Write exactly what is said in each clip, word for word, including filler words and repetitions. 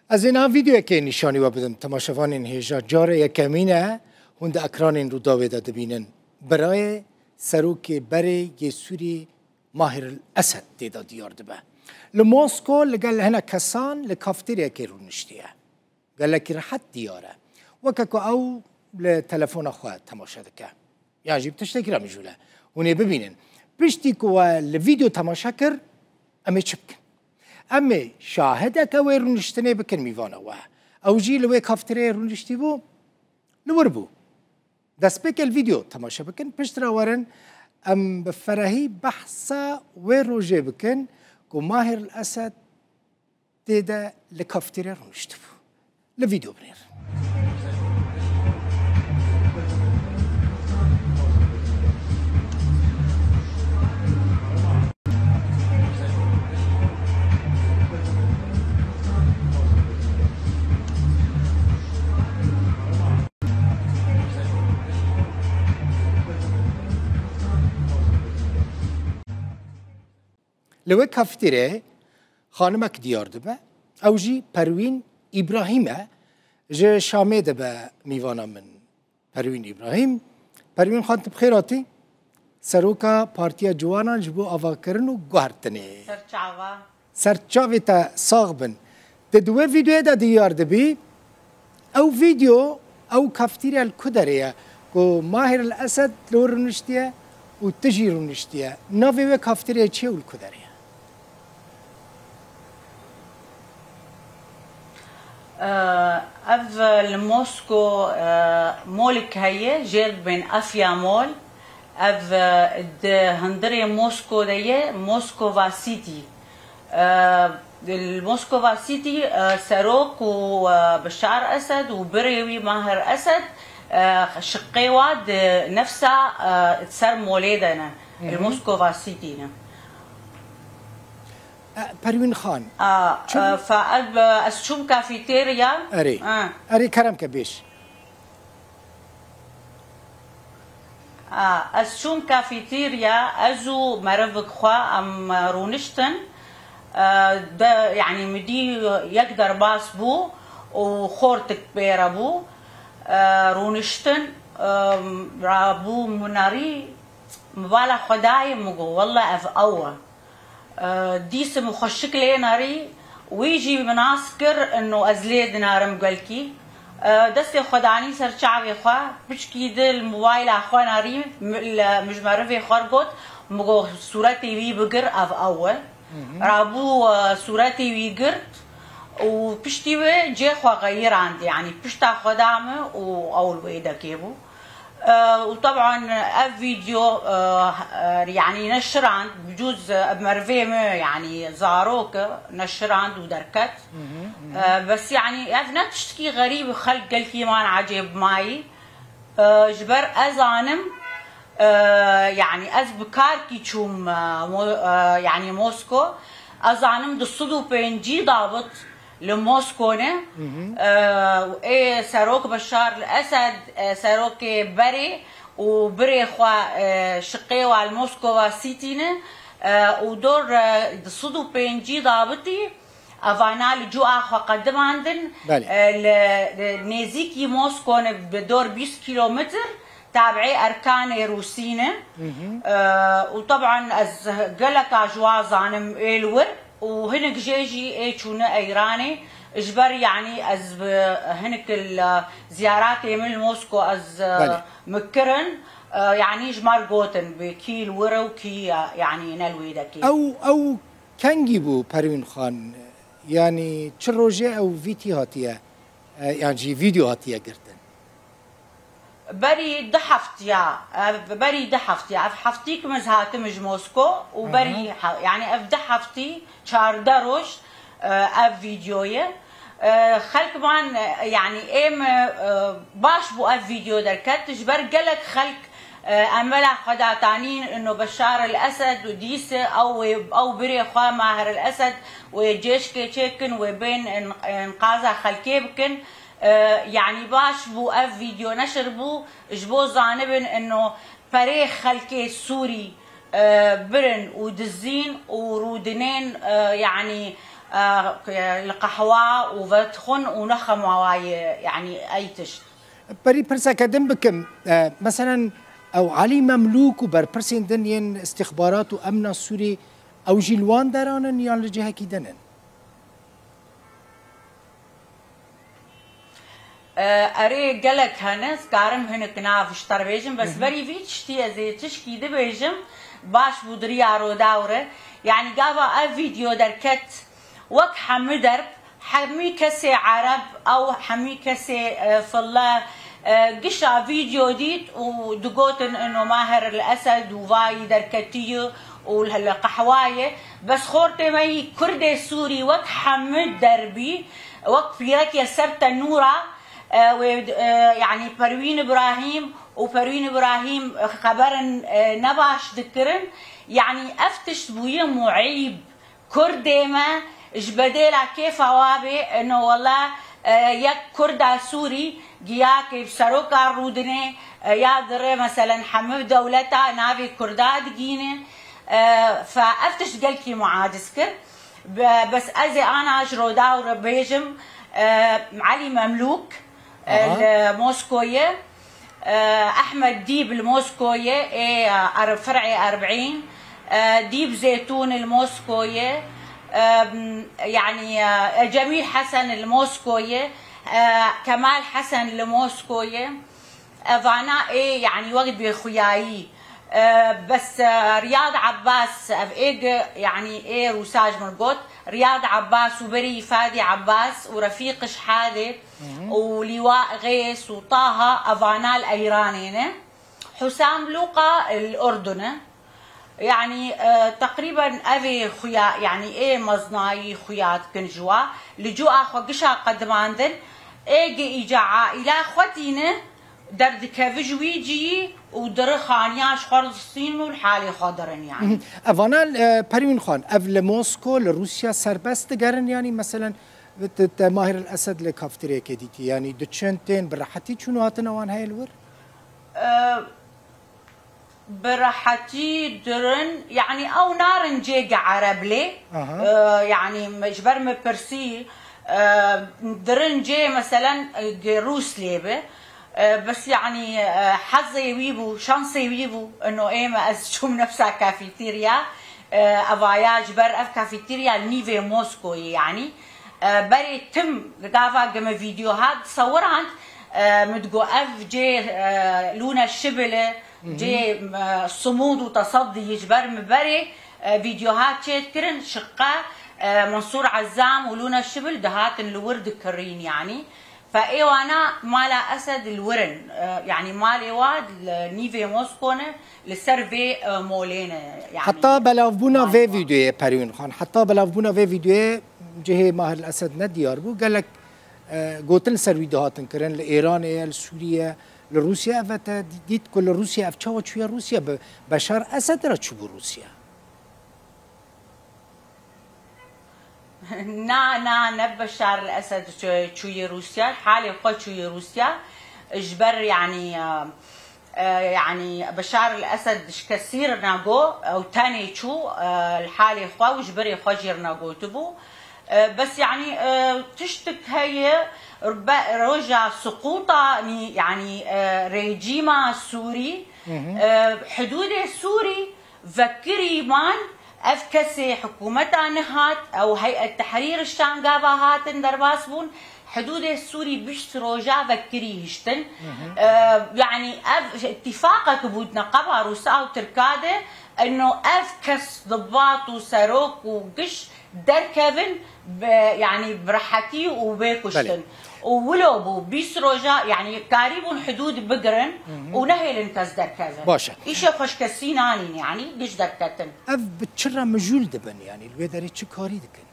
Ez ê niha vîdeoyekê nîşanî we bidim. Temaşevanên hêja, cara yekemîn e hûn di ekranên Rûdawê de dibînin. Birayê serokê berê yê Sûrî Mahir el Esed tê de diyar dibe. Li Mosko li gel hinek kesan li kafeteryayekê rûniştiye. Gelekî rehet diyar e. Weke ku ew li telefona xwe temaşe dike. Yan jî bi tiştekî re mijûl e. Hûn ê bibînin. Piştî ku we li vîdeo temaşe kir, em ê çi bikin? Em ê şahideke wê rûniştinê bikin mîvana we. Ew jî li wê kafeteryayê rûniştî bû, li wir bû. Destpêkê li vîdeo temaşe bikin, piştre werin em bi ferehî behsa wê rojê bikin ku Mahir el Esed tê de li kafeterya rûniştibû. Li vîdeo binêrin. Li wê kafeterê xanimek diyar dibe. Ew jî Perwîn Îbrahîm e. Ji Şamê dibe mîvana min Perwîn Îbrahîm. Perwîn Xan, tu bi xêr hatî. Seroka Partiya Ciwanan ji bo Avakirin û Guhertinê. Serçava. Serçavê te sax bin. Te di wê vîdeoyê de diyar dibî. Ew vîdeo, ew kafeterya li ku derê ye ku Mahir el Esed li wir rûniştiye û tu jî rûniştiye? Navê wê kafeteryayê çi ye û li ku derê ye? Ev li Mosko, e, molik heye, jê dibên Afya Mol. Ev, e, di hundirê Mosko de ye, Moskova City. E, li Moskova City, e, serok û, e, Bişar Esed û birê wî Mahir Esed, e, şiqê wa di nefsa, e, ser molê de ne. Li Moskova City ne. E, Perwîn Xan. A, çi e, fa ez, e, ez çûm kafeterya. Erê. A. Erê, kerem ke bêj. A, ez çûm kafeterya, ez û merivik xwe em, e, rûniştin. E, de, yanî min dî yek derbas bû û xortik pê re bû. E, rûniştin, e, rabû min nerî, min bala xwe dayê, min got, "Welle ev ew e." E, dîsim xweşik lê nerî, wî jî min nas kir, ino ez lê dinarim gelkî. E, destê xwe danî ser çavê xwe, piçkî di li mobayla xwe nerî, mi-, li mijmerivê xwe got, min got, "Sûretê wî bigir, ev ew e." Rabû, e, sûretê wî girt û piştî wê cê xwe xeyirand, yanî pişta xwe da min û ew li wê dekê bû. E, û teban ev vîdeo, e, e, yanî neşirand, bicûz, e, merivê me, yanî zarok, e, neşirand û derket. E, bes yanî ev ne tiştekî xerîb, xelk gelkî man ecêb mayî. E, ji ber ez zanim, e, yanî ez bi karkî çûm, e, Mo-, e, yanî Mosko. Ez zanim du sed û pêncî dabit li Mosko ne. E, ê serok Beşar el Esed, e, serokê berê û birê xwe, e, şiqê wa li Moskova City ne. E, û dor, e, du sed û pêncî dabitî evana li cua xwe qedimandin. Belê. E, li, li nêzîkî Mosko ne bi dor bîst kîlometr. Tabi'ê erkanê Rûsî ne. E, û teban ez geleka ji wan zanim ê li wir û hinek jê jî ê çûne Eyranê. Ji ber, yanî ez bi hinek li ziyaratê min li Mosko ez, e, Belê. min kirin, e, yanî ji me re gotin bi kî li wir e û kî, e, yanî ne li wê dekê. Ew, ew kengî bû Perwîn Xan? Yanî çi rojê ew vîtî hatiye, e, yan jî vîdeo hatiye girtin? Berî du heftiya, ev, berî du heftiya, ev heftî ku min hatim ji Mosko û Aha. berî he-, yanî ev du heftî, çardeh roj, e, ev vîdeo ye. E, xelk man, e, yanî êm, e, baş bû ev vîdeo derket, ji ber gelek xelk, e, emela xwe datanîn, ino Beşar el Esed û dîse ew wê, ew birê xwe Mahir el Esed wê cêşkê çêkin, wê bên in-, inqaza xelkê bikin. E, yanî baş bû ev vîdeo neşir bû, ji bo zanibin ino perê xelkê Sûrî, e, birin û dizîn û rûdinên, e, yanî, Li qehwa û vedixwin û nexemawayê, yanî ey tişt. Perî pirseke din bikim, e, meselen ew Elî Memlûk û berpirsên din yên îstîxbarat û emna Sûrî, ew jî li wan deran in yan li cihekî din in? E, erê, gelek hene, ez karim hinek nav ji te re bêjim, bes Hı hı. berî vî tiştî ez ê tişkî dibêjim, baş bû di riya Rûdawê re. Yanî gava ev vîdeo derket, wek hemû derb, hemû kesê Ereb, ew hemû kesê, e, fille, e, gişa vîdeo dît û digotin, ino Maher El Esed û vayî derketî û li, li qehwa ye. Bes xortê me yî Kurdê Sûrî wek hemû derbî, wek pîrekê ser tenûra, e, wê, e, yanî Perwîn Îbrahîm û Perwîn Îbrahîm xeberin, e, nebaş dikirin. Yanî ev tişt bûye muîb. Kurdê me ji bedêla kêfa wa bê, ino wela, e, yek Kurda Sûrî giyakê bi seroka rûdinê, e, ya dire, meselen, hemû dewleta navê Kurda digîne. E, fe ev tişt gelkî muaciz kir. Be-, bes ez ê ana ji Rûdawê re bêjim, e, Elî Memlûk, e, Aha. li Moskoyê, e, Ehmed Dîb li Moskoyê, ê, er-, fer'ê Erbîn, e, Dîb Zêtûn li Moskoyê, e, m-, yanî, e, Cemîl Hesen li Moskoyê, e, Kemal Hesen li Moskoyê. Evana ê, yanî wek bêxuyayî. E, bes, e, Riyad Abbas, ev ê gi-, yanî ê Rûsa ji min got, Riyad Abbas û berî Fadî Abbas û Refîq Şehadê Hı hı. û Lîwa Xês û Taha, evana li Eyranê ne. Husam Lûqa li Urdun e. Yanî, e, teqrîben ev ê xuya, yanî ê meznayî xuya dikin ji wa. Li cûa xwe gişa qedimandin, ê gi îca aîla xwe tîne, derdikeve ji wî ciyî û diri xaniya ji xwe re distînin û li halê xwe dirin, yanî. Mhm. Evana, e, Perwîn Xan, ev li Mosko, li Rûsya serbest digerin, yanî, meselen, te, te Mahir El Esed li kaftireyekê dîtî, yanî diçin tên, bi rehetî çûn û hatina wan heye li wir? E, Bi rehetî dirin, yanî ew narin cêge Ereb lê, Aha. e, yanî me, ji ber min pirsî, e, dirin cê, meselen, e, ge Rûs lê bi. E, bes yanî, e, hezê wî bû, şansê wî bû, ino ê me ez çûm nefsa kafeterya, e, evaya ji ber ev kafeterya li nîvê Moskoyê, yanî, e, berê tim gava ge me vîdeo hat, sewirand, e, min digo ev cê, e, Lûne Şibil e, Hı hı. Cê, e, simûd û tesediyî ji ber min berê, e, vîdyoha çêdikirin, şiqe, e, Mansûr Ezzam û Lûne Şibil dihatin li wir dikirîn, yanî. Fe ê wana mala Esed li wir in, e, yanî malê wa li nîvê Mosko ne, li ser vê, e, molê ne, yanî. Heta belavbûna vê vîdyoyê, Perwîn Xan, heta belavbûna vê vîdyoyê cihê Mahir El Esed ne diyar bû. Gelek, e, gotin li ser wî dihatin kirin, li Êranê ye, li Sûriyê ye. Li Rûsya eve te dît ku li Rûsya ev çawa çûye Rûsya? Bi Beşar Esed re çûbû Rûsya? Na, na, ne Beşar el Esed çû-, çûye Rûsya, halê xwe çûye Rûsya. Ji ber, yanî, e, e, yanî Beşar el Esed ji kesî re nago, ew tenê çû, e, li halê xwe û ji berê xwe jî re nagotibû. E, bes, yanî, e, tiştik heye, be-, roja siqûta nî-, yanî, e, rejîma Sûrî, Hı hı. e, hidûdê Sûrî vekirî man, ev kesê hikûmeta nehat, ew Heyet Tehrîr Şam gava hatin derbas bûn, hidûdê Sûrî bîst roja vekirî hiştin. Hı hı. E, yanî ev îtîfaqek bû di neqeba Rûsa û Tirka de, eno ev kes dibat û serok û giş derkevin bi, yanî bi rehetî û bê kuştin. Belê. Û wilo bû, bîst roja, yanî karîbûn hidûd bigirin Hı hı. û nehêlin kes derkevin. Baş e. Îşê xweşkesî nanîn, yanî giş derketin. Ev bi çi re mijûl dibin, yanî li wê derê çi karî dikin?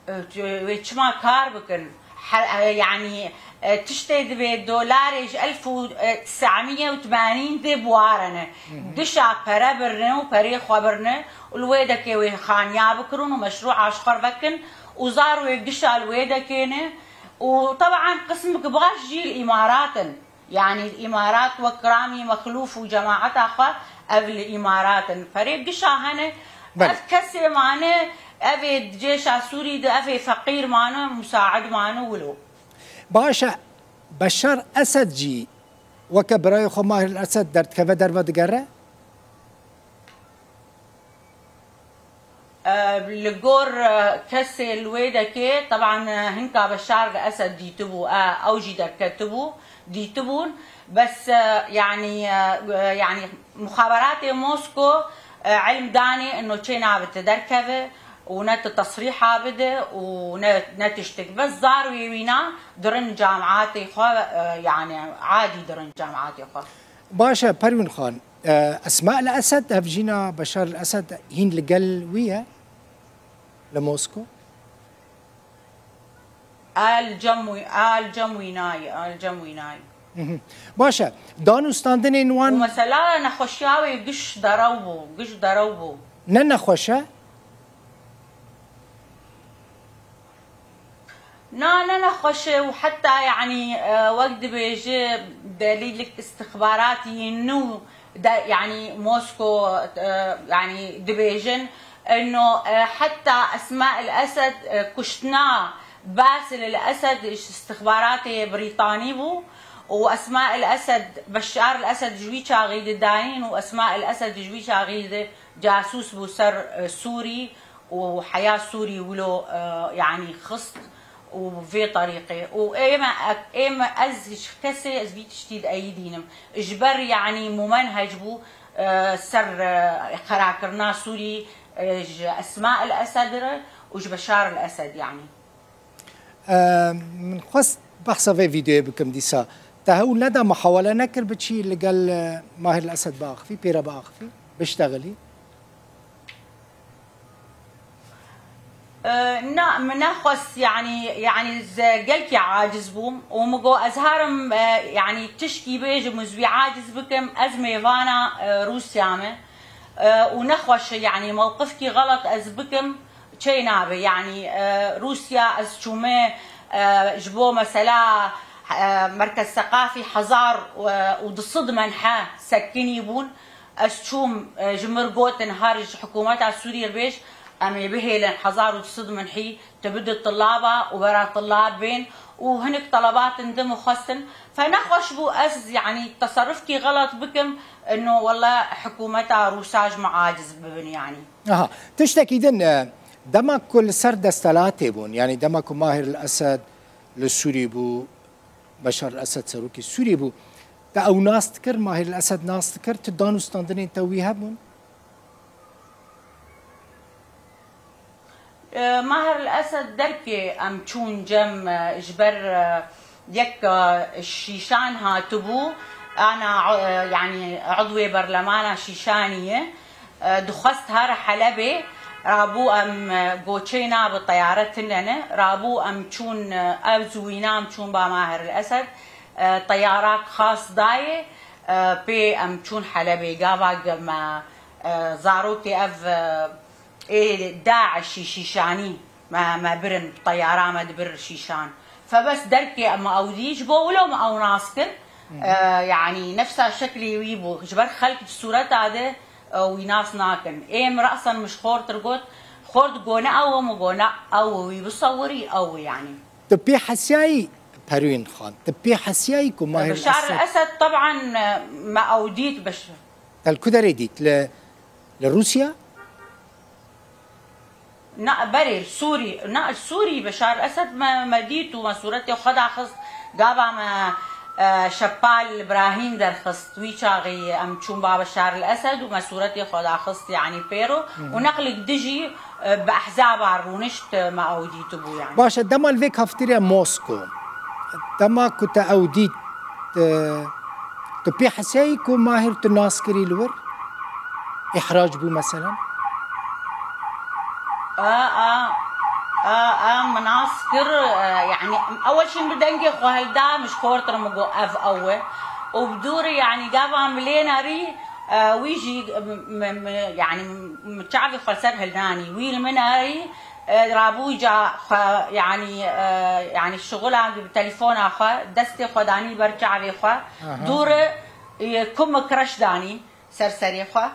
E, tu-, wê çima kar bikin? Her, e, yanî, e, tiştê divê dolarê ji elf û, e, tesamîye û temanîn dê biwarene. Hı hı. Gişa pere birine û perê xwe birine û li wê dekê wê xaniya bikirin û meşrûa ji xwe vekin û zar wê gişa li wê dekê ne û teban qismik baş jî li Îmarat in. Yanî Îmarat wek Ramî Mexlûf û cemaeta xwe Ev li Îmarat in. Perê gişa hene, Belê. Ev kesê mane, ev ê cêşa Sûrî de, ev ê feqîr mane, musaid mane wilo. Baş e, Beşar Esed jî weke birayê xwe Mahir Esed derdikeve derve digere? E, li gor, e, kesê li wê dekê, teban, e, hinka Beşar Esed dîtibû, e, ew jî derketibû, dîtibûn. Bes, e, yanî, e, e, yanî muxaberatê Mosko, e, ilm danê ino çê nabe te derkeve û ne tu tesrîha bide û ne, ne tiştik. Bes zar wê wîna dirin camiatê xwe, e, yanî adî dirin camiatê xwe. Baş e, Perwîn Xan. E, Esma el Esed, hevjîna Beşar el Esed, hîn li gel wî ye li Mosko? El cem wî, el cem wî nayê, el cem wî nayê. Mhm. Baş e, dan û standinên wan Û mesela nexweşiya wê giş derew bû, giş derew bû. Ne nexweş e? Na, ne nexweş e û heta, yanî, e, wek dibêje delîlik istixbaratî nû de, yanî Mosko, e, yanî dibêjin ino, e, heta Esma el Esed, e, kuştina Basil el Esed ji istixbaratê Brîtanî bû û Esma el Esed, Beşar el Esed ji wî çaxî didayîn û Esma el Esed ji wî çaxî de casûs bû ser, e, Sûrî û heya Sûrî wilo, e, yanî xist û vê terîqê. Û ême, ême ez ji kesê ez vî tiştî dieyidînim. Ji ber yanî mumenhec bû, e, ser, e, qerakirina Sûrî, e, ji Esma el Esed re û ji Beşar el Esed yanî. E, min xwest behsa vê vîdeoyê bikim dîsa. Te hewl neda, muhawele nekir biçî li gel, e, Mahir el Esed biaxivî, pê re biaxivî, biştexilî? E, na, min nexwest, yanî, yanî ez gelkî aciz bûm û min got, ez herim, e, yanî tişkî bêjim û ez wî aciz bikim, ez mêvana, e, Rûsya me, e, û nexweş e, yanî mewqifkî xelet ez bikim, çê nabe, yanî, e, Rûsya ez çûme, e, ji bo mesela, e, Merkez Seqafî hezar, e, û du sed menhe sekinî bûn, Ez çûm, e, ji mir gotin her ji hikûmeta Sûriyê re bêj, em ê bihêlin hezar û du sed minhî, tu bide tilaba û bera tilab bên û hinek telebatin din min xwestin. Fe nexweş bû ez, yanî, teserufkî xelet bikim, ino wele hikûmeta Rûsa ji min aciz bibin, yanî. Aha, tiştekî din, e, dema ku li ser desthilatê bûn, yanî dema ku Mahir el Esed li Sûrî bû, Beşar el Esed serokê Sûrî bû. Te ew nas dikir, Mahir el Esed nas dikir, tu dan û standinên te wî hebûn? E, Mahir el Esed derkê em çûn cem, e, ji ber, e, yek, e, Şîşan hatibû, ana, e, yanî, udwê berlemana Şîşanî ye. E, dixwest here Helebê, rabû em, e, goçê na bi teyare tune ne, rabû em çûn, e, ev zû wîna em çûn ba Mahir el Esed, e, teyarak xas dayê, e, pê em çûn Helebê, gava ge me, e, zarokê ev, e, ê DAIŞî Şîşanî me, me birin, teyara me dibir Şîşan. Fe bes derkê em ew dî, ji bo wilo me ew nas kir. E, yanî nefsa şeklê wî bû. Ji ber xelk di sûreta de, e, wî nas nakin. Ê min resen min ji xortir got, xort go ne ew e, min go ne ew e, wî bisewirî ew e yanî. Tu pê hesiyayî Perwîn Xan, tu pê hesiyayî ku Mahir Beşar Esed Esed, teban, e, me ew dît, beş- Te li ku derê dît? Li, li Rûsya? Na, berê, Sûrî, na, Sûrî, Beşar Esed me, me dît û me sûretê xwe daxist. Gava me, e, Şepal Brahîm derxist. Wî çaxî em çûn ba Beşar el Esed û me sûretê xwe daxist, yanî pêro. Hı hı. Û neqlik dijî, e, bi ehzaba rûnişt, e, me ew dîtibû, yanî. Baş e, dema li vê kafeterya Mosko, dema ku te ew dît, e, tu pê hesiyayî ku Mahir tu nas kirî li wir? Îhrac bû, meselen? A, a, a, a, min nas kir, e, yanî, ewil şîn bi dengê xwe hilda, min ji xortir min got, ev ew e. Û bi dûrî, yanî, gava min lê nerî, e, wî jî, m-, m-, m-, yanî, min çavê xwe ser hildanî. Wî li min nerî, e, rabû ca xwe, yanî, e, yanî, şixulan bi telefona xwe, destê xwe danî ber çavê xwe. Aha. Dûrî, e, ku min kireş danî. ser serê xwe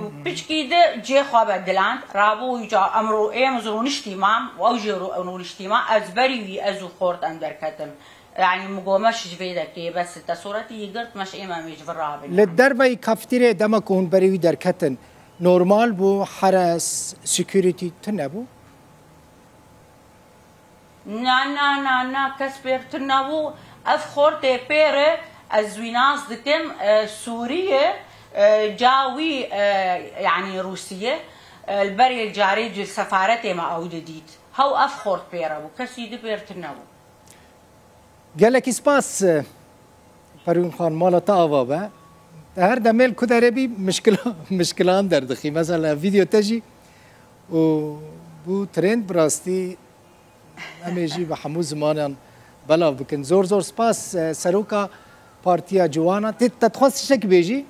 û piçkî di cê xwe be diland, rabû îca em ro-, ê em rûniştî mam û ew jê ro-, rûniştî ma, ez berî wî ez û xort em derketin. Yanî min got, meş ji vê dekê bes e, te sûretî yî girt, meş ê me em ê ji vir rabin. Li derveyî kafetîrê dema ku hûn berî wî derketin, normal bû, heres, security tune bû? Na, na, na, na, kes pêr tune bû. Ev xortê pêr e, ez wî nas dikim, e, Sûrî ye, e, ca wî, e, yanî Rûsî ye. E, li berê carê di sefaretê me ew didît. Hew ev xort pêre bû, kesî di pêr tune bû. Gelekî spas, e, Perwîn Xan, mala te ava be. Te her demê li ku derê bî mişkila-, mişkilan derdixî. Mesela vîdeo te jî û bû trend bi rastî. Em ê jî bi hemû zimanan belav bikin. Zor zor spas, e, Seroka Partiya Ciwanan. Tê te dixwest tiştek bêjî?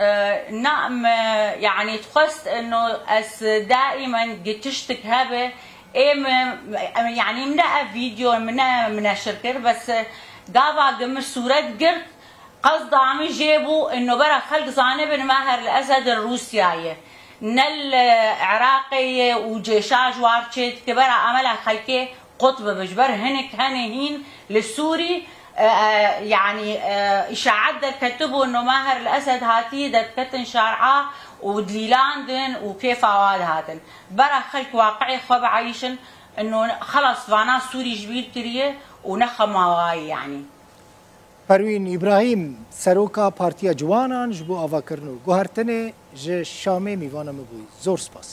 E, na, me, yanî dixwest ino ez daîmen gi tiştik hebe, ê me, em, yanî min ne ev vîdeo min ne, min neşir kir, bes, e, gava gi min sûret girt, qesda min jê bû ino bera xelk zanibin Maher El Esed li Rûsya ye. Ne li Iraqê ye û cêşa ji war çê dike, bera amela xelkê qut bibe. Ji ber hinek hene hîn li Sûrî, e, e, yanî, e, îşaet derketibû, no Maher El Esed hatî derketin şar'a û dilîlandin û kêfa wa dihatin. Bera xelk waqi'ê xwe bieyîşin, ino xelas vana Sûrî ji bîr kiriye û ne xema wa ye, yanî. Perwîn Îbrahîm, Seroka Partiya Ciwanan, ji bo avakirin û guhertinê ji Şamê mîvana min bûyî. Zor spas.